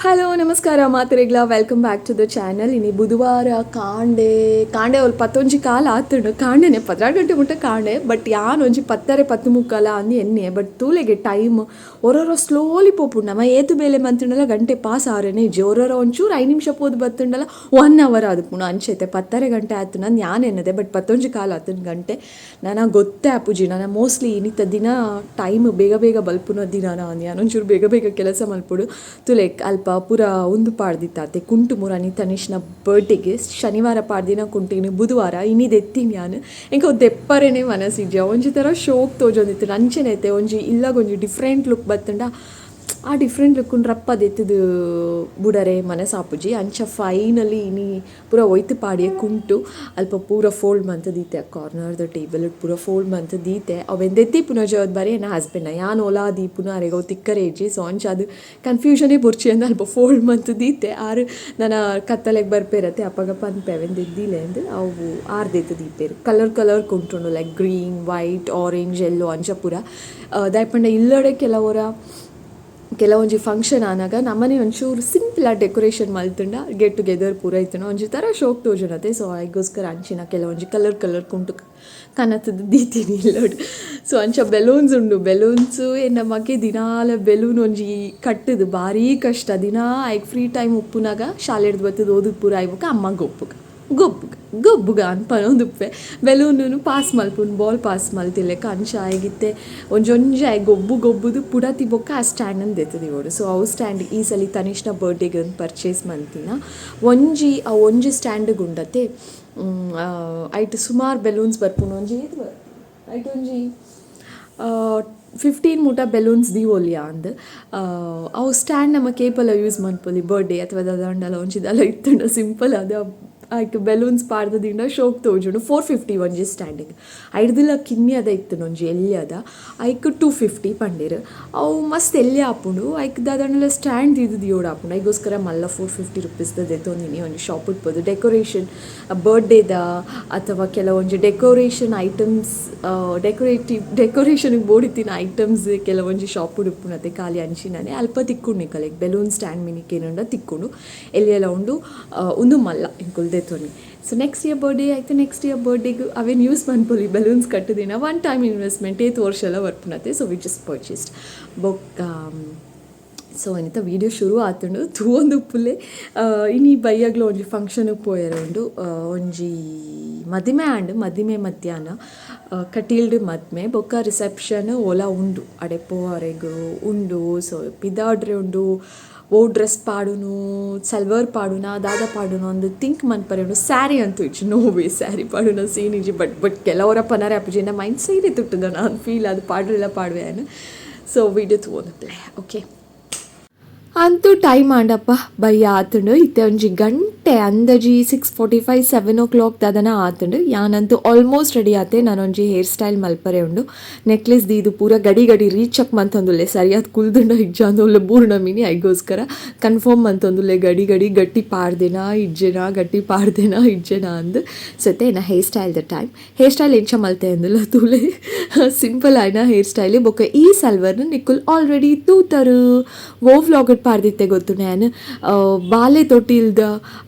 Hello, ನಮಸ್ಕಾರ ಮಾತೆರೆಗ್ಲ. Welcome back to the channel. ಇನಿ ಬುಧವಾರ ಕಾಂಡೆ ಕಾಂಡೆ ಅವ್ಲು ಪತ್ತೊಂಜಿ ಕಾಲ ಆತುಂಡು. ಕಾಂಡೆನೆ 12 ಗಂಟೆ ಮುಟ್ಟ ಕಾಂಡೆ. ಬಟ್ ಯಾನ್ ಒಂಜಿ ಪತ್ತರೆ ಪತ್ತು ಮುಕ್ಕಾಲ ಅಂದು ಎನ್ನೆ. ಬಟ್ ತೂಲೆಗೆ ಟೈಮ್ ಒರೊರ ಸ್ಲೋಲಿ ಪೋಪುಂಡು. ನಮ ಏತು ಬೇಲೆ ಮಂತುಂಡಲ ಗಂಟೆ ಪಾಸ್ ಆರೆನೆ ಇಜ್ಜಿ. ಒರೊರ ಒಂಚೂರು 5 ನಿಮಿಷ ಪೋದು ಬತ್ತುಂಡಲ ಒನ್ ಅವರ್ ಆದುಪ್ಪುಂಡು. ಅಂಚೈತೆ ಪತ್ತರೆ ಗಂಟೆ ಆತುಂಡು ಅಂದ್ ಯಾನ್ ಎನ್ನದೆ. ಬಟ್ ಪತ್ತೊಂಜಿ ಕಾಲ ಆತುಂಡು ಗಂಟೆ. ನನ ಗೊತ್ತೇ ಆಪುಜಿ. ನನ ಮೋಸ್ಟ್ಲಿ ಇನಿತ ದಿನ ಟೈಮ್ ಬೇಗ ಬೇಗ ಬಲ್ಪುನ ದಿನ ಯಾನ್ ಒಂಚೂರು ಬೇಗ ಬೇಗ ಕೆಲಸ ಮಲ್ಪೊಡು. ತುಲೆ, ಅಲ್ಪ ಪೂರ ಉಂದು ಪಾಡ್ದಿತ್ತಾತೆ ಕುಂಟು ಮುರಾನಿ ತನಿಷ್ನ ಬರ್ಡೇಗೆ. ಶನಿವಾರ ಪಾಡ್ದಿನ ಕುಂಟಿನ ಬುಧವಾರ ಇನಿ ದೆತ್ತೀನಿ ಯಾನ್. ಎಂಕ್ ಅವು ದೆಪ್ಪರೆನೆ ಮನಸ್ಸಿಜ್ಜಿ. ಒಂಜಿ ಥರ ಶೋಕ್ ತೋಜೊಂದಿತ್ತು. ಅಂಚೆನೆ ಐತೆ ಒಂಜಿ ಇಲ್ಲಗೊಂಜಿ ಡಿಫ್ರೆಂಟ್ ಲುಕ್ ಬತ್ತುಂಡ ಆ ಡಿಫ್ರೆಂಟ್ ಲುಕ್ ರಪ್ಪ ದೆತ್ತದು ಬುಡರೆ ಮನಸ್ಸಾಪುಜಿ. ಅಂಚ ಫೈನಲಿ ಇನಿ ಪೂರ ಒಯ್ತು ಪಾಡಿಯೆ ಕುಂಟು. ಅಲ್ಪ ಪೂರ ಫೋಲ್ಡ್ ಮಂತ್ ದೀತೆ. ಕಾರ್ನರ್ದ ಟೇಬಲ್ ಪೂರ ಫೋಲ್ಡ್ ಮಂತ್ ದೀತೆ. ಅವೆನ್ ದೆತ್ತಿ ಪುನ ಜವಾಬ್ದಾರಿ ಎನ್ನ ಹಸ್ಬೆಂಡ್. ಯಾನ್ ಓಲಾ ದೀಪುನ ಅರೆಗ್ ಅವು ತಿಕ್ಕರೆ ಇಜ್ಜಿ. ಸೊ ಅಂಚ ಅದು ಕನ್ಫ್ಯೂಷನೇ ಬೊರ್ಚಿ ಅಂದ್ ಅಲ್ಪ ಫೋಲ್ಡ್ ಮಂತ್ ದೀತೆ. ಆರು ನನ ಕತ್ತಲೆಗ್ ಬರ್ಪೇರತ್ತೆ, ಅಪಗ ಪನ್ಪೆ ಅವೆನ್ ದೆದ್ದಿಲೆ ಅಂದ್. ಅವು ಆರ್ ದೆತ್ತು ದೀಪೆರ್. ಕಲರ್ ಕಲರ್ ಕುಂಟುಂಡು, like green, white, orange, yellow ಅಂಚ ಪೂರ. ದಾಯೆ ಪಂಡ ಇಲ್ಲಡೆ ಕೆಲವೊರ ಕೆಲವೊಂಜಿ ಫಂಕ್ಷನ್ ಆನಾಗ ನಮ್ಮನೆ ಒಂಚೂರು ಸಿಂಪಲ್ ಆಗಿ ಡೆಕೋರೇಷನ್ ಮಲ್ತುಂಡ ಗೆಟ್ ಟುಗೆದರ್ ಪೂರ ಇತ್ತುಂಡ ಒಂಜಿ ಥರ ಶೋಕ್ ತೋಜುನತೆ. ಸೊ ಐಗೋಸ್ಕರ ಅಂಚಿನ ಕೆಲವೊಂಜಿ ಕಲರ್ ಕಲರ್ ಕುಂಟು ಕನತದ ದೀತೀನಿ ಇಲ್ಲಡ್. ಸೊ ಅಂಚ ಬೆಲೂನ್ಸ್ ಉಂಡು. ಬೆಲೂನ್ಸ್ ಎನ್ನ ಮಗೆ ದಿನಾಲ ಬೆಲೂನ್ ಒಂಜಿ ಕಟ್ಟುದು ಭಾರೀ ಕಷ್ಟ. ದಿನ ಐಕ್ ಫ್ರೀ ಟೈಮ್ ಉಪ್ಪುನಾಗ ಶಾಲೆಡ್ದು ಬತ್ತದ ಓದುದು ಪೂರ ಆಯ್ಬೊಕ ಅಮ್ಮ ಗೊಪ್ಪುಗ ಗೊಬ್ಬುಗ ಗೊಬ್ಬುಗ ಅನ್ಪ ಪನೊಂದುಪ್ಪೆ. ಬೆಲೂನು ಪಾಸ್ ಮಲ್ಪುನು, ಬಾಲ್ ಪಾಸ್ ಮಲ್ತಿಲೆಕ್ಕ. ಅಂಚ ಆಯ್ಗಿತ್ತೆ ಒಂಜೊಂಜಿ ಆಯ್ ಗೊಬ್ಬು ಗೊಬ್ಬುದು ಪುಡತಿ ಬೊಕ್ಕ ಆ ಸ್ಟ್ಯಾಂಡನ್ನು ದೆತ್ತುದಿವೊಡು. ಸೊ ಅವು ಸ್ಟ್ಯಾಂಡ್ ಈ ಸಲ ತನಿಷ್ನ ಬರ್ಡೇಗೆ ಒಂದು ಪರ್ಚೇಸ್ ಮಂತಿನ. ಒಂಜಿ ಆ ಒಂಜಿ ಸ್ಟ್ಯಾಂಡ್ ಗುಂಡತೆ ಐಟ್ ಸುಮಾರು ಬೆಲೂನ್ಸ್ ಬರ್ಪುಂಡು. ಒಂಜಿ ಏತ್ ಐಟ್ ಒಂಜಿ 15 ಮುಟ ಬೆಲೂನ್ಸ್ ದೀವೊಲಿಯಾ ಅಂದ್. ಅವು ಸ್ಟ್ಯಾಂಡ್ ನಮ ಕೇಪಲ ಯೂಸ್ ಮನ್ಪೊಲಿ. ಬರ್ಡೇ ಅಥವಾ ದಾದಾಂಡಲ ಒಂಜಿ ದಾಲ ಇತ್ತುಂಡ ಸಿಂಪಲ್ ಆದ್ ಐಕ್ ಬೆಲೂನ್ಸ್ ಪಾಡ್ದ್ ದಿಂಡ ಶೋಕ್ ತೋಜುಂಡು. 450 ಒಂಜಿ ಸ್ಟ್ಯಾಂಡಿಗ್. ಐಡ್ದಿಲ ಕಿನ್ಯದ ಇತ್ತುಂಡು ಒಂಜಿ ಎಲ್ಯದ. ಐಕ್ 250 ಪಂಡೆರ್. ಅವು ಮಸ್ತ್ ಎಲ್ಯ ಆಪುಂಡು. ಐಕ್ ದಾದಾಂಡಲ ಸ್ಟ್ಯಾಂಡ್ ದೀದ್ ದೀವೊಡು ಆಪುಂಡು. ಐಗೋಸ್ಕರ ಮಲ್ಲ 450 ರುಪೀಸ್ದ ದೆತೊಂದಿನಿ. ಒಂಜಿ ಶಾಪ್ ಇಡ್ಬೋದು ಡೆಕೋರೇಷನ್ ಬರ್ಡೇದ ಅಥವಾ ಕೆಲವೊಂಜಿ ಡೆಕೋರೇಷನ್ ಐಟಮ್ಸ್, ಡೆಕೋರೇಟಿವ್ ಡೆಕೋರೇಷನ್ಗೆ ಬೋಡಿತ್ತಿನ ಐಟಮ್ಸ್ ಕೆಲವೊಂಜಿ ಶಾಪ್ ಉಪ್ಪುನತೆ ಖಾಲಿ ಅಂಚಿನನೆ ಅಲ್ಪ ತಿಕ್ಕುಂಡು. ನಿಕಲೆಗ್ ಬೆಲೂನ್ ಸ್ಟ್ಯಾಂಡ್ ಮಿನಿಕ್ ಏನುಂಡ ತಿಕ್ಕುಂಡು. ಎಲ್ಯಲ ಉಂಡು. ಉಂದು ಮಲ್ಲ ಎಂಕುಲು ದೆತೊನಿ. ಸೊ ನೆಕ್ಸ್ಟ್ ಇಯರ್ ಬರ್ಡೇ ಆಯ್ತು. ನೆಕ್ಸ್ಟ್ ಇಯರ್ ಬರ್ಡೇಗೆ ಅವೇನು ಯೂಸ್ ಮನ್ಪೊಲಿ. ಬೆಲೂನ್ಸ್ ಕಟ್ಟುದಿನ ಒನ್ ಟೈಮ್ ಇನ್ವೆಸ್ಟ್ಮೆಂಟ್, ಏತ್ ವರ್ಷ ಎಲ್ಲ ಬರ್ಪುನತೆ. ಸೊ we just purchased. ಬೊಕ್ಕ ಸೊ ಏನಿತ್ತ ವೀಡಿಯೋ ಶುರು ಆತುಂಡು, ತೂವೊಂದು ಉಪ್ಪುಲೆ. ಇನಿ ಬಯ್ಯಗ್ಲ ಒಂಜಿ ಫಂಕ್ಷನ್ಗೆ ಪೋಯೆರೆ ಉಂಡು. ಒಂಜಿ ಮದಿಮೆ ಆಂಡ್. ಮದಿಮೆ ಮಧ್ಯಾಹ್ನ ಕಟೀಲ್ಡ್ ಮದ್ಮೆ. ಬೊಕ್ಕ ರಿಸೆಪ್ಷನ್ ಓಲ ಉಂಡು. ಅಡೆ ಪೋವರೆಗ್ ಉಂಡು. ಸೊ ಪಿದಾಡ್ರೆ ಉಂಡು. ಓ ಡ್ರೆಸ್ ಪಾಡುನು, ಸಲ್ವಾರ್ ಪಾಡುನ, ದಾದ ಪಾಡುನು ಅಂದ್ ಥಿಂಕ್ ಮನ್ಪರೆ ಉಂಡು. ಸ್ಯಾರಿ ಅಂತೂ ಇಜ್ಜಿ, ನೋ ವೇ. ಸ್ಯಾರಿ ಪಾಡುನ ಸೀನ್ ಇಜ್ಜಿ. ಬಟ್ ಬಟ್ ಕೆಲವರ ಪನರೆ ಆಪುಜಿ. ಎನ್ನ ಮೈಂಡ್ ಸೀರೆ ತುಟ್ಟುದ ನಾನು ಫೀಲ್ ಅದು ಪಾಡ್ರೆಲ ಪಾಡುವೆ. ಸೊ ವೀಡಿಯೋ ತೂವೊಂದು. ಓಕೆ, ಅಂತೂ ಟೈಮ್ ಆಂಡಪ್ಪ. ಬಯ್ಯ ಆತುಂಡು. ಇತ್ತೆ ಒಂಜಿ ಗಂಟೆ ಅಂದಾಜಿ 6:45, 7 o'clock ದಾದನ ಆತುಂಡು. ಯಾನಂತೂ ಆಲ್ಮೋಸ್ಟ್ ರೆಡಿ ಆತೆ. ನಾನೊಂಜಿ ಹೇರ್ ಸ್ಟೈಲ್ ಮಲ್ಪರೆ ಉಂಡು. ನೆಕ್ಲೆಸ್ ದೀದು ಪೂರ ಗಡಿ ಗಡಿ ರೀಚಕ್ ಮಂತೊಂದುಲ್ಲೆ. ಸರಿಯಾದ ಕುಲ್ದುಂಡ ಇಜ್ಜಾಂದುಲ್ಲೆ ಬೂರ್ಣ ಮಿನಿ. ಐಗೋಸ್ಕರ ಕನ್ಫರ್ಮ್ ಮಂತೊಂದುಲ್ಲೆ, ಗಡಿ ಗಡಿ ಗಟ್ಟಿ ಪಾಡ್ದೆನಾ ಇಜ್ಜೆನಾ, ಗಟ್ಟಿ ಪಾಡ್ದೆನಾ ಇಜ್ಜೆನಾ ಅಂದ್. ಸತೆ ಎನ್ನ hair style the time. Hair style ಎಂಚ ಮಲ್ತೆ ಅಂದುಲ್ಲ ತೂಲೆ. ಸಿಂಪಲ್ ಆಯ್ನ ಹೇರ್ ಸ್ಟೈಲ್. ಬೊಕ್ಕ ಈ ಸಲ್ವರ್ನ ನಿಕುಲ್ ಆಲ್ರೆಡಿ ತೂತರು. ಓ ವ್ಲಾಗ್ ಪಾಡ್ದಿತ್ತೆ ಗೊತ್ತು? ನಾನು ಬಾಲೆ ತೊಟ್ಟಿಲ್ದ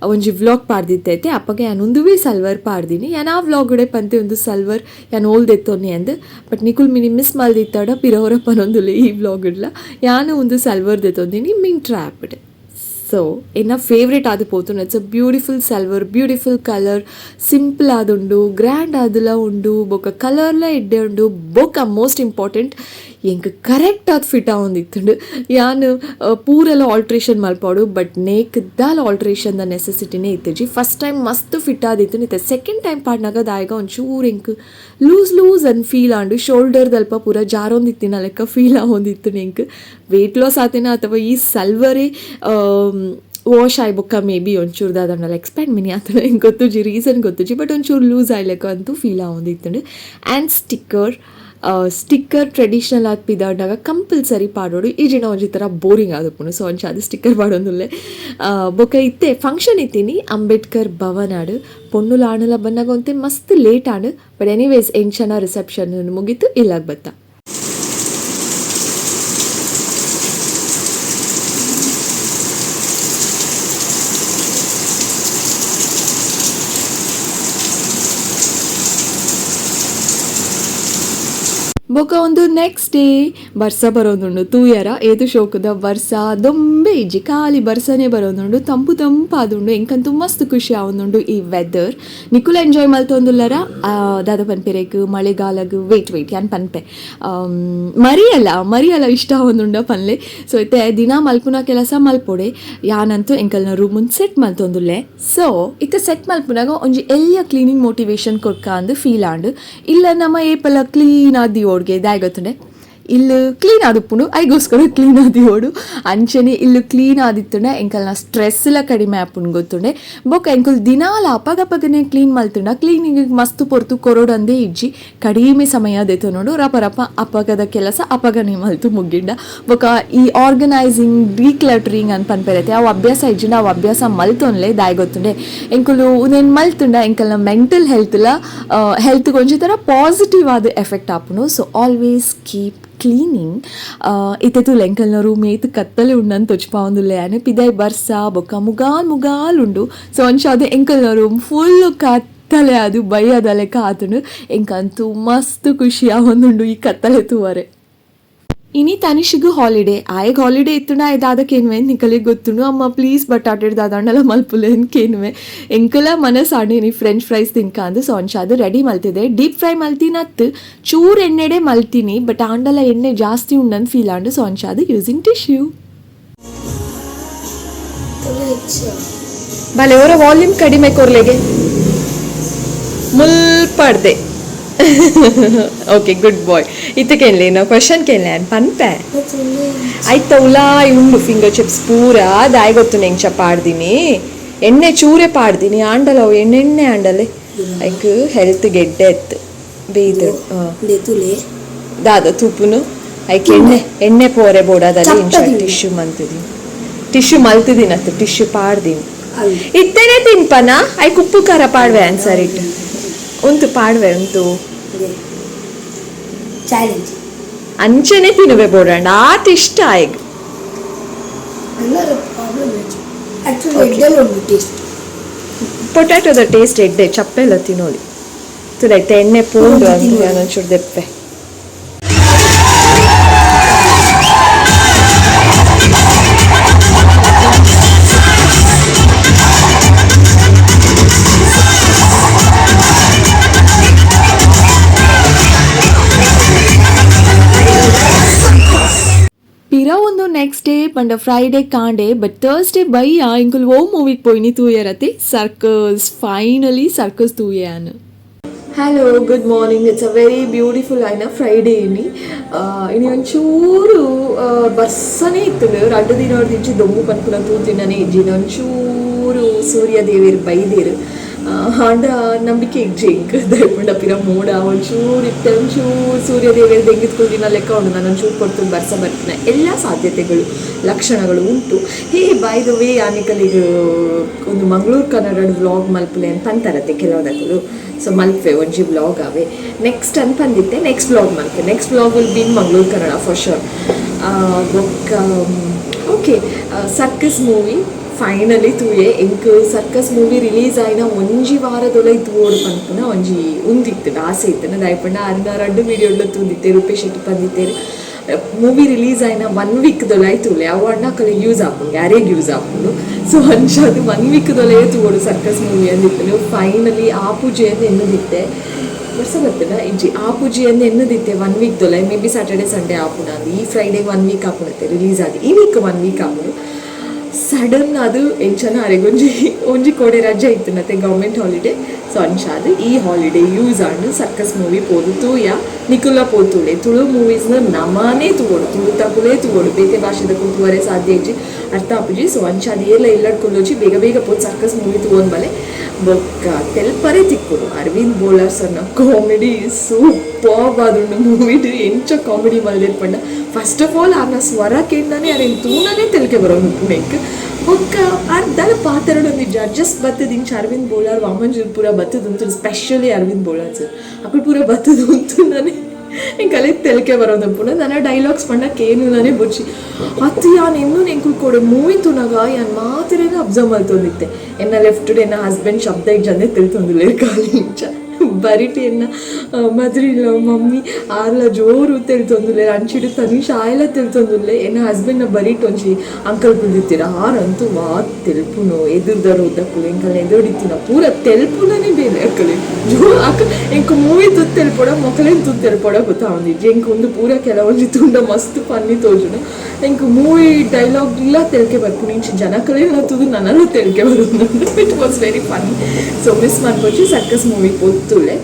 ಒಂಜಿ ವ್ಲಾಗ್ ಪಾಡ್ದಿತ್ತೆ ಐತೆ. ಅಪ್ಪಗೆ ಯಾನ್ ಉಂದುವೇ ಸಲ್ವರ್ ಪಾಡ್ದಿನಿ. ಯಾನ್ ಆ ವ್ಲಾಗ್ ಪಂತೆ ಒಂದು ಸಲ್ವರ್ ಯಾನ್ ಓಲ್ ದೆತ್ತೊನ್ನಿ ಅಂದ್. ಬಟ್ ನಿಕುಲ್ ಮಿನಿ ಮಿಸ್ ಮಲ್ದಿತ್ತಾಡ ಪಿರವರ ಪನೊಂದುಲ್ಲೆ. ಈ ವ್ಲಾಗ್ ಇಡ್ಲ ಯಾನು ಒಂದು ಸಲ್ವರ್ ದೆತ್ತೊಂದಿನಿ ಮಿಂಟ್ರಾ ಆ್ಯಪ್ಡ್. ಸೊ ಎನ್ನ ಫೇವ್ರೇಟ್ ಆದ್ ಪೋತುಂಡು. It's a beautiful salwar, beautiful colour. Simple ಆದುಂಡು, ಗ್ರ್ಯಾಂಡ್ ಆದುಲ ಉಂಡು. ಬೊಕ್ಕ ಕಲರ್ಲ ಎಡ್ಡೆ ಉಂಡು. ಬೊಕ್ಕ ಮೋಸ್ಟ್ ಇಂಪಾರ್ಟೆಂಟ್ ಎಂಕ್ ಕರೆಕ್ಟ್ ಆದ್ ಫಿಟ್ ಆವೊಂದಿತ್ತುಂಡು. ಯಾನ್ ಪೂರೆಲ ಆಲ್ಟ್ರೇಷನ್ ಮಲ್ಪೊಡು, ಬಟ್ ನೇಕ್ ದಾಲ ಆಲ್ಟ್ರೇಷನ್ ದ ನೆಸೆಸಿಟಿನೇ ಇತ್ತಿಜಿ. ಫಸ್ಟ್ ಟೈಮ್ ಮಸ್ತ್ ಫಿಟ್ ಆದಿತ್ತು. ಇತ್ತೆ ಸೆಕೆಂಡ್ ಟೈಮ್ ಪಾಡ್ನಾಗ ದಾಯಗ ಒಂಚೂರು ಎಂಕ್ ಲೂಸ್ ಲೂಸ್ ಅನ್ ಫೀಲ್ ಆಂಡು. ಶೋಲ್ಡರ್ ದಲ್ಪ ಪೂರ ಜಾರೊಂದಿತ್ತಿನ ಲೆಕ್ಕ ಫೀಲ್ ಆವೊಂದಿತ್ತು. ಎಂಕ್ ವೇಟ್ ಲಾಸ್ ಆತೇನ ಅಥವಾ ಈ ಸಲ್ವರೇ ವಾಶ್ ಆಯ್ ಬೊಕ್ಕ ಮೇ ಬಿ ಒಂಚೂರು ದಾದಂಡಲ ಎಕ್ಸ್ಪ್ಯಾಂಡ್ ಮಿನಿ ಆತನ ಎಂಕ್ ಗೊತ್ತುಜಿ, ರೀಸನ್ ಗೊತ್ತುಜಿ. ಬಟ್ ಒಂಚೂರು ಲೂಸ್ ಆಯ್ಲೆಕ್ಕ ಅಂತೂ ಫೀಲ್ ಆವೊಂದಿತ್ತುಂಡು. ಆ್ಯಂಡ್ ಸ್ಟಿಕ್ಕರ್ ಸ್ಟಿಕ್ಕರ್ ಟ್ರೆಡಿಷ್ನಲ್ ಆದ್ ಪಿದಾಡ್ನಾಗ ಕಂಪಲ್ಸರಿ ಪಾಡೋಡು. ಈ ಜಿನ ಒಂಜಿ ಥರ ಬೋರಿಂಗ್ ಆದುಪ್ಪುಂಡು. ಸೊ ಅಂಚ ಅದು ಸ್ಟಿಕ್ಕರ್ ಪಾಡೊಂದುಲ್ಲೆ. ಬೊಕ್ಕ ಇತ್ತೆ ಫಂಕ್ಷನ್ ಇತ್ತೀನಿ ಅಂಬೇಡ್ಕರ್ ಭವನಾಡು. ಪೊಣ್ಣುಲ ಆಣುಲ ಬನ್ನಾಗ ಒಂತೆ ಮಸ್ತ್ ಲೇಟ್ ಆಂಡ್. ಬಟ್ ಎನಿವೇಸ್, ಎಂಚನ ರಿಸೆಪ್ಷನ್ ಮುಗೀತು, ಇಲ್ಲಾಗ ಬತ್ತ. ಬೊಕ ಒಂದು ನೆಕ್ಸ್ಟ್ ಡೇ ಬರ್ಸ ಬರೋದುಂಡು ತೂಯರ ಏತು ಶೋಕುದ ಬರ್ಸ ದೊಂಬೆ ಇಜ್ಜಿ ಖಾಲಿ ಬರ್ಸನೆ ಬರೋದುಂಡು ತಂಪು ತಂಪಾದುಂಡು ಎಂಕಂತೂ ಮಸ್ತ್ ಖುಷಿ ಆವೊಂದುಂಡು ಈ ವೆದರ್. ನಿಕುಲು ಎಂಜಾಯ್ ಮಲ್ತೊಂದುಲ್ಲರ ದಾದ ಪನ್ಪೆರೆಗ್ ಮಳೆಗಾಲಗ್ ವೇಟ್ ವೇಟ್ ಯಾನ್ ಪನ್ಪೆ ಮರಿಯಲ್ಲ ಮರಿಯಲ್ಲ ಇಷ್ಟ ಆವೊಂದುಂಡ ಪನ್ಲೆ. ಸೊ ಇತ್ತೆ ದಿನ ಮಲ್ಪುನ ಕೆಲಸ ಮಲ್ಪೊಡೆ ಯಾನಂತೂ ಎಂಕಲ್ನ ರೂಮುನ್ ಸೆಟ್ ಮಲ್ತೊಂದುಲ್ಲೆ. ಸೊ ಇತ್ತೆ ಸೆಟ್ ಮಲ್ಪುನಾಗ ಒಂಜಿ ಎಲ್ಯ ಕ್ಲೀನಿಂಗ್ ಮೋಟಿವೇಶನ್ ಕೊರ್ಕ ಅಂದ್ ಫೀಲ್ ಆಂಡ್. ಇಲ್ಲ ನಮ್ಮ ಏಪಲ ಕ್ಲೀನ್ ಆದಿ ಓಡ್ಗೆ ದಾಯೆ ಗೊತ್ತುಂಡೆ ಇಲ್ಲು ಕ್ಲೀನ್ ಆದುಪ್ಪುಂಡು ಐಗೋಸ್ಕರ ಕ್ಲೀನ್ ಆದಿಯೋಡು ಅಂಚನೆ ಇಲ್ಲು ಕ್ಲೀನ್ ಆದಿತ್ತುಂಡ ಎಂಕಲ್ನ ಸ್ಟ್ರೆಸ್ಲ ಕಡಿಮೆ ಆಪುಂಡು ಗೊತ್ತುಂಡೆ. ಬೊಕ ಎಂಕುಲು ದಿನಾಲ ಅಪಗಪಗನೆ ಕ್ಲೀನ್ ಮಲ್ತುಂಡ ಕ್ಲೀನಿಂಗ್ ಮಸ್ತ್ ಪೊರ್ತು ಕೊರೊಡಂದೇ ಇಜ್ಜಿ ಕಡಿಮೆ ಸಮಯ ದೆತೊನೊಡು ರಪ ರಪ ಅಪಗದ ಕೆಲಸ ಅಪಗನೆ ಮಲ್ತು ಮುಗ್ಗಿಂಡ. ಬೊಕ ಈ ಆರ್ಗನೈಸಿಂಗ್ ಡೀಕ್ಲಟರಿಂಗ್ ಅಂತ ಪನ್ಪೆರತೆ ಅವು ಅಭ್ಯಾಸ ಇಜ್ಜಿಂಡ ಅವು ಅಭ್ಯಾಸ ಮಲ್ತೊನ್ಲೆ ದಾಯೆ ಗೊತ್ತುಂಡೆ ಎಂಕುಲು ಉಂದೆನ್ ಮಲ್ತುಂಡ ಎಂಕಲ್ನ ಮೆಂಟಲ್ ಹೆಲ್ತ್ಲ ಹೆಲ್ತ್ ಒಂಜಿ ಥರ ಪಾಸಿಟಿವ್ ಆದ ಎಫೆಕ್ಟ್ ಆಪುಂಡು. ಸೊ ಆಲ್ವೇಸ್ ಕೀಪ್ ಕ್ಲೀನಿಂಗ್. ಇತ್ತೆ ತೂಲೆ ಎಂಕಲ್ನ ರೂಮ್ ಏತ್ ಕತ್ತಲೆ ಉಂಡಂದ್ ತೊಜ್ಪಾವೊಂದುಲ್ಲೆ ಯಾನ್ ಪಿದಾಯ್ ಬರ್ಸ ಬೊಕ್ಕ ಮುಗಾಲ್ ಮುಗಾಲ್ ಉಂಡು. ಸೊ ಅಂಚಾದ್ ಎಂಕಲ್ನ ರೂಮ್ ಫುಲ್ ಕತ್ತಲೆ ಅದು ಬಯ್ಯದ ಲೆಕ್ಕ ಆತುಂಡು. ಎಂಕಂತೂ ಮಸ್ತ್ ಖುಷಿ ಆವೊಂದುಂಡು ಈ ಕತ್ತಲೆ ತೂವರೆ. ಇನಿ ತನಿಷಿಗ್ ಹಾಲಿಡೇ ಆಯಗ್ ಹಾಲಿಡೇ ಇತ್ತುಂಡ ಆಯೆ ದಾದ ಕೇನುವೆ ನಿಕಲೆಗ್ ಗೊತ್ತುಂಡು ಅಮ್ಮ ಪ್ಲೀಸ್ ಬಟಾಟೆಡ್ ದಾದಾಂಡಲ ಮಲ್ಪುಲೆ ಅಂದ್ ಕೇನುವೆ. ಎಂಕಲ ಮನಸ್ ಆಂಡ್ ಇನಿ ಫ್ರೆಂಚ್ ಫ್ರೈಸ್ ತಿನ್ಕ ಅಂದ್. ಸೊ ಅಂಚಾದ್ ರೆಡಿ ಮಲ್ತಿದೆ ಡೀಪ್ ಫ್ರೈ ಮಲ್ತಿನತ್ ಚೂರು ಎಣ್ಣೆಡೆ ಮಲ್ತಿನಿ ಬಟ್ ಆಂಡಲ ಎಣ್ಣೆ ಜಾಸ್ತಿ ಉಂಡಂದ್ ಫೀಲ್ ಆಂಡ್. ಸೊ ಅಂಚಾದ್ ಯೂಸಿಂಗ್ ಟಿಶ್ಯೂ. ಬಲೆ ಅವರ ವಾಲ್ಯೂಮ್ ಕಡಿಮೆ ಕೊರ್ಲೆಗೆ ಮುಲ್ಪಡ್ದೆ. Okay good bye. ಇತ್ತೆ ಕೇನ್ಲೆ ನಾ ಕ್ವಶನ್ ಕೇನ್ಲೆ ಪನ್ಪೆ ಐತ ಉಲಾಯ್ ಉಂಡು ಫಿಂಗರ್ ಚಿಪ್ಸ್ ಪೂರ ದಾಯೆ ಗೊತ್ತು ಎಂಚ ಪಾಡ್ದಿನಿ ಎಣ್ಣೆ ಚೂರೆ ಪಾಡ್ದಿನಿ ಆಂಡಲ ಅವು ಎಣ್ಣೆ ಎಣ್ಣೆ ಆಂಡಲೆ ಐಕ್ ಹೆಲ್ತ್ ಗೆಡ್ಡೆ ಎತ್ತು ಬೇಯ್ದು ದಾದ ತೂಪುನು ಐಕ್ ಎಣ್ಣೆ ಎಣ್ಣೆ ಪೋರೆ ಬೋಡಾದಲ್ಲಿ ಇಂಚ ಟಿಶ್ಯೂ ಮಲ್ತಿದೀನಿ ಟಿಶ್ಯೂ ಮಲ್ತಿದೀನಿ ಅತ್ತ ಟಿಶ್ಯೂ ಪಾಡ್ದೀನಿ ಇತ್ತೇನೆ ತಿನ್ಪನ ಐಕ್ ಉಪ್ಪು ಖಾರ ಪಾಡ್ವೆ ಆನ್ಸರ್ it ಉಂತು ಪಾಡ್ವೆ ಉಂತು ಚಾಲೆಂಜ್ ಅಂಚನೆ ತಿನ್ನುವೆ ಬೋಡಂಡ ಆತ ಇಷ್ಟ ಆಯ್ಗ್ ಪೊಟ್ಯಾಟೋದ ಟೇಸ್ಟ್ ಎಡ್ಡೆ ಚಪ್ಪೆಲ್ಲ ತಿನ್ನೋಲಿ ತುಲೈತೆ ಎಣ್ಣೆ ಪೂಂಡು ಅಂತ ಒಂಚೂರು ದೆಪ್ಪೆ. ಪಿರ ಒಂದು ನೆಕ್ಸ್ಟ್ ಡೇ ಪಂಡ ಫ್ರೈಡೆ ಕಾಂಡೆ ಬಟ್ ಥರ್ಸ್ಡೇ ಬಯ್ಯ ಎಂಕುಲು ಓ ಮೂವಿಗೆ ಪೋಯಿನಿ ತೂಯರತೆ ಸರ್ಕಸ್ ಫೈನಲಿ ಸರ್ಕಸ್ ತೂಯಾನ್. Hello good morning it's a very beautiful ಆಯ್ನ Friday ಇನಿ ಇನಿ ಒಂಚೂರು ಬರ್ಸನೇ ಇತ್ತು ರಡ್ಡು ದಿನ ಇಂಚಿ ದೊಂಬು ಪನ್ಪುನ ತೂತಿನನೇ ಇಜ್ಜಿ ಒಂಚೂರು ಸೂರ್ಯ ದೇವೇರ್ ಬೈದೇರು ಆಂಡ ನಂಬಿಕೆ ಇಜ್ಜಿ ಎಂಕ್ ದಯಪಂಡ ಪಿರ ಮೋಡ ಒಂಚೂರು ಇತ್ತೆ ಒಂಚೂರು ಸೂರ್ಯ ದೇವೇರ್ ದೆಂಗಿತ್ಕೊಳ್ದಿನ ಲೆಕ್ಕ ಉಂಡು ನಾನು ಒಂಚೂರು ಕೊಡ್ತು ಬರ್ಸ ಬರ್ತಿನ ಎಲ್ಲ ಸಾಧ್ಯತೆಗಳು ಲಕ್ಷಣಗಳು ಉಂಟು. ಹೇ ಬೈ the way ಯಾನಿಕಲಿಗ್ ಒಂದು ಮಂಗಳೂರು ಕನ್ನಡ ವ್ಲಾಗ್ ಮಲ್ಪುಲೆ ಅಂತ ಅಂತಾರತ್ತೆ ಕೆಲವದಕ್ಕಲು. ಸೊ ಮಲ್ಪೆ ಒಂಜಿ ವ್ಲಾಗ್ ಅವೆ ನೆಕ್ಸ್ಟ್ ಅಂತ ಅಂದಿತ್ತೆ ನೆಕ್ಸ್ಟ್ ವ್ಲಾಗ್ ಮಲ್ಪೆ next vlog will be in Mangaluru Kannada for sure. ಬೊಕ್ಕ ಓಕೆ ಸರ್ಕಸ್ ಮೂವಿ ಫೈನಲಿ ತೂಯೆ ಎಂಕ್ ಸರ್ಕಸ್ ಮೂವಿ ರಿಲೀಸ್ ಆಯಿನ ಒಂಜಿ ವಾರದೊಳೈ ತೂವೊಡು ಪನ್ಪುನ ಒಂಜಿ ಉಂದಿತ್ತು ಆಸೆ ಇತ್ತು ದಾಯೆ ಪಂಡ ಅರ್ನ ರಡ್ಡು ವೀಡಿಯೋಡ್ಲ ತೂದಿತ್ತೇರು ರೂಪೇಶ್ ಶೆಟ್ಟಿ ಪಂದಿತ್ತೇರು ಮೂವಿ ರಿಲೀಸ್ ಆಯಿನ ಒನ್ ವೀಕ್ ದೊಲೈ ತೂಲೆ ಅವು ಅಣ್ಣ ಅಕಲೆ ಯೂಸ್ ಆಪುಂಡು ಯಾರೇಗ್ ಯೂಸ್ ಆಪುಂಡು. ಸೊ ಅಂಚಾದ್ ಒನ್ ವೀಕ್ ದೊಲೇ ತೂವೊಡು ಸರ್ಕಸ್ ಮೂವಿ ಅಂದಿತ್ತು. ಫೈನಲಿ ಆ ಪೂಜೆ ಅಂದ್ ಎನ್ನುದಿತ್ತೆ ವರ್ಷ ಬರ್ತದ ಇಜ್ಜಿ ಆ ಪೂಜೆ ಅಂದ್ ಎನ್ನುದಿತ್ತೆ ಒನ್ ವೀಕ್ ದೊಲೈ ಮೇ ಬಿ ಸ್ಯಾಟರ್ಡೆ ಸಂಡೇ ಆಪುಂಡು ಅಂದ್ ಈ ಫ್ರೈಡೆ ಒನ್ ವೀಕ್ ಆಪುಂಡತ್ತೆ ರಿಲೀಸ್ ಆದಿ ಈ ವೀಕ್ ಒನ್ ವೀಕ್ ಆಪುಂಡು. ಸಡನ್ ಅದು ಎಂಚನ ಅರೆಗೊಂಜಿ ಒಂಜಿ ಕೋಡೆ ರಜೆ ಇತ್ತು ಮತ್ತೆ ಗೌರ್ಮೆಂಟ್ ಹಾಲಿಡೇ. ಸೊ ಅಂಚಾದ್ ಈ ಹಾಲಿಡೇ ಯೂಸ್ ಆಂಡ್ ಸರ್ಕಸ್ ಮೂವಿ ಪೋದು ತೂಯ ನಿಕುಲ ಪೋತುಲೆ ತುಳು ಮೂವೀಸ್ನ ನಮನೇ ತೂವೊಡು ತುಳುತಕುಲೇ ತೂವೊಡು ಬೇತೆ ಭಾಷೆದ ತೂವರೆ ಸಾಧ್ಯ ಇಜ್ಜಿ ಅರ್ಥ ಆಪುಜಿ. ಸೊ ಅಂಚಾದ್ ಏರ್ಲ ಇಲ್ಲಡ್ ಕುಲ್ಲೊಚಿ ಬೇಗ ಬೇಗ ಪೋದು ಸರ್ಕಸ್ ಮೂವಿ ತೂವೊಂದು ಬಲೆ ಬೊಕ್ಕ ತೆಲ್ಪರೆ ತಿಕ್ಕುಡು ಅರವಿಂದ್ ಬೋಳಾರ್ ಸರ್ನ ಕಾಮಿಡಿ ಸೂಪರ್ಬ್ ಆದುಂಡು ಮೂವಿಡ್ ಎಂಚ ಕಾಮಿಡಿ ಮಲ್ದೆರ್ ಪಂಡ ಫಸ್ಟ್ ಆಫ್ ಆಲ್ ಆರ್ನ ಸ್ವರ ಕೇಂದಾನೆ ಅರೆನ್ ತೂನನೇ ತೆಲಿಕೆ ಬರೋದು ಪುಣೆಕ್ ಬೊಕ್ಕ ಅರ್ಧಲ ಪಾತೆರಡೊಂದು ಜಡ್ಜಸ್ ಬತ್ತದ ಇಂಚ ಅರವಿಂದ್ ಬೋಳಾರ್ ವಾಮಂಜೂರ್ ಪೂರ ಬತ್ತದ ಉಂತು ಸ್ಪೆಷಲಿ ಅರವಿಂದ್ ಬೋಳಾರ್ ಸರ್ ಅಕುಲು ಪೂರ ಬತ್ತದ ಉಂತು ನಾನೇ ಎಂಕ್ ಅಲೆಗ್ ತೆಲಿಕೆ ಬರೋದಪ್ಪುನ ನನ ಡೈಲಾಗ್ಸ್ ಪಂಡ ಕೇನುನನೇ ಬೊರ್ಚಿ ಅತ್ತು ಯಾನ್ ಎನ್ನು ಎಂಕುಲು ಕೊಡೆ ಮೂವಿ ತೂನಗ ಯಾನ್ ಮಾತೆರೆನ ಅಬ್ಸರ್ವ್ ಮಲ್ತೊಂದಿತ್ತೆ ಎನ್ನ ಲೆಫ್ಟ್ ಎನ್ನ ಹಸ್ಬೆಂಡ್ ಶಬ್ದ ಇಜ್ಜಂದೆ ತೆಲ್ತೊಂದುಲ್ಲೆರ್ ಖಾಲಿ ಇಂಚ ಬರಿಟ್ ಎನ್ನ ಮದರ್ ಮಮ್ಮಿ ಆರ್ಲ ಜೋರು ತೆಲ್ತೊಂದುಲ್ಲೆರ್. ಅಂಚಿಡ್ ತನಿಷ್ ಆಯೆಲ ತೆಲ್ತೊಂದುಲ್ಲೆ. ಎನ್ನ ಹಸ್ಬೆಂಡ್ ನ ಬರಿಟ್ ಒಂಜಿ ಅಂಕಲ್ ಕುಲ್ದಿತ್ತೆರ್. ಆರಂತೂ ವಾ ತೆಲ್ಪುನು. ಎದುರುದ ರೋದಕುಲು, ಎಂಕಲ್ನ ಎದುರುಡಿತ್ತಿನ ಪೂರ ತೆಲ್ಪುನನೇ ಬೇಲೆ ಅಕಲೆ. ಜೋ ಅಕ್ ಎಂಕ್ ಮೂವಿ ತೂದು ತೆಲ್ಪೊಡ, ಮೊಕಲೆನ್ ತೂದು ತೆಲ್ಪೊಡ ಗೊತ್ತಾವೊಂದಿಜ್ಜಿ ಎಂಕ್. ಉಂದು ಪೂರ ಕೆಲವೊಂಜಿ ತೂಂಡ ಮಸ್ತ್ ಫನ್ನಿ ತೋಜುಂಡು ಎಂಕ್. ಮೂವಿ ಡೈಲಾಗ್ಲ ತೆಲ್ಕೆ ಬರ್ಪುಂಡು. ಇಂಚಿ ಜನಕುಲೆನ ತೂದು ನನಲ ತೆಲ್ಕೆ ಬರುಂಡು. It was very funny, so miss ಮನ್ಪೊಡ್ಚಿ. ಸರ್ಕಸ್ ಮೂವಿ ಪೋತುಲೆ,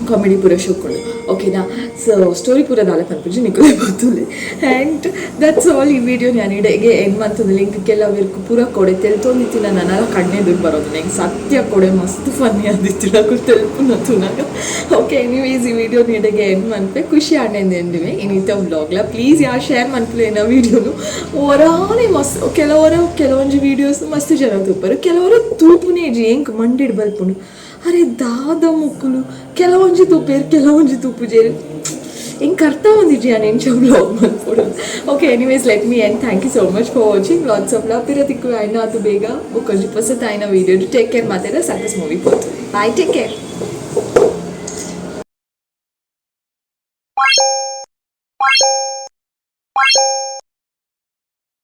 ಕಾಮಿಡಿ ಪೂರ ಶೋಕುಂಡು, ಓಕೆನಾ? ಸೊ ಸ್ಟೋರಿ ಪೂರ ದಾಲ ಪನ್ಪುಜಿ, ನಿಕುಲೆ ಪೋತುಲೆ. And that's all. ಈ ವಿಡಿಯೋ ನಾನು ಇಡೆಗೆ ಎಂಡ್ ಮಂತೊಂದು. ಎಂಕ್ ಕೆಲವೆರ್ಕ್ ಪೂರ ಕೊಡೆ ತೆಲ್ತೊಂದಿತ್ತಿನ ನನಲ ಕಣ್ಣೆದುರು ಬರೋದು. ಎಂಕ್ ಸತ್ಯ ಕೊಡೆ ಮಸ್ತ್ ಫನ್ನಿ ಆದಿತ್ತಿನ ಅಕುಲು ತೆಲ್ಪುನ ತೂನಗ. ಓಕೆ, ಎನಿವೇಸ್, ಈ ವಿಡಿಯೋ ಇಡೆಗೆ ಎಂಡ್ ಮನ್ಪೆ. ಖುಷಿ ಆಂಡ್ ಎಂದಿವೆ ಇನ್ನಿತ ವ್ಲಾಗ್ಲ. ಪ್ಲೀಸ್ ಯಾರ್ ಶೇರ್ ಮನ್ಪುಲೆ ಎನ್ನ ವಿಡಿಯೋನು. ಒರಾನೆ ಮಸ್ತ್ ಕೆಲವರ ಕೆಲವೊಂಜಿ ವೀಡಿಯೋಸ್ ಮಸ್ತ್ ಜನ ತೂಪರು, ಕೆಲವರು ತೂಪುನೇ ಇಜ್ಜಿ. ಎಂಕ್ ಮಂಡೆಡ್ ಬಲ್ಪುಂಡು, ಅರೆ ದಾದ ಮುಕ್ಕುಲು, ಕೆಲವೊಂಜಿ ತೂಪೇರು, ಕೆಲವೊಂಜಿ ತೂಪುಜೇರು. ಎಂಕ್ ಅರ್ಥ ಆವೊಂದಿಜ್ಜಿ ಯಾನ್ ಎಂಚ vlog ಮನ್ಪೊಡು. Okay, anyways, let me end. Thank you so much for watching. Lots of love. ಪಿರ ತಿಕ್ಕು ಆಯ್ನ ಅದು ಬೇಗ ಬೊಕ್ಕೊಂಜಿ ಪೊಸತಾಯಿನ ವೀಡಿಯೋ. ಟೇಕ್ ಕೇರ್ ಮಾತೆರ. ಸರ್ಕಸ್ ಮೂವಿ ಪೋತು. Bye, take care.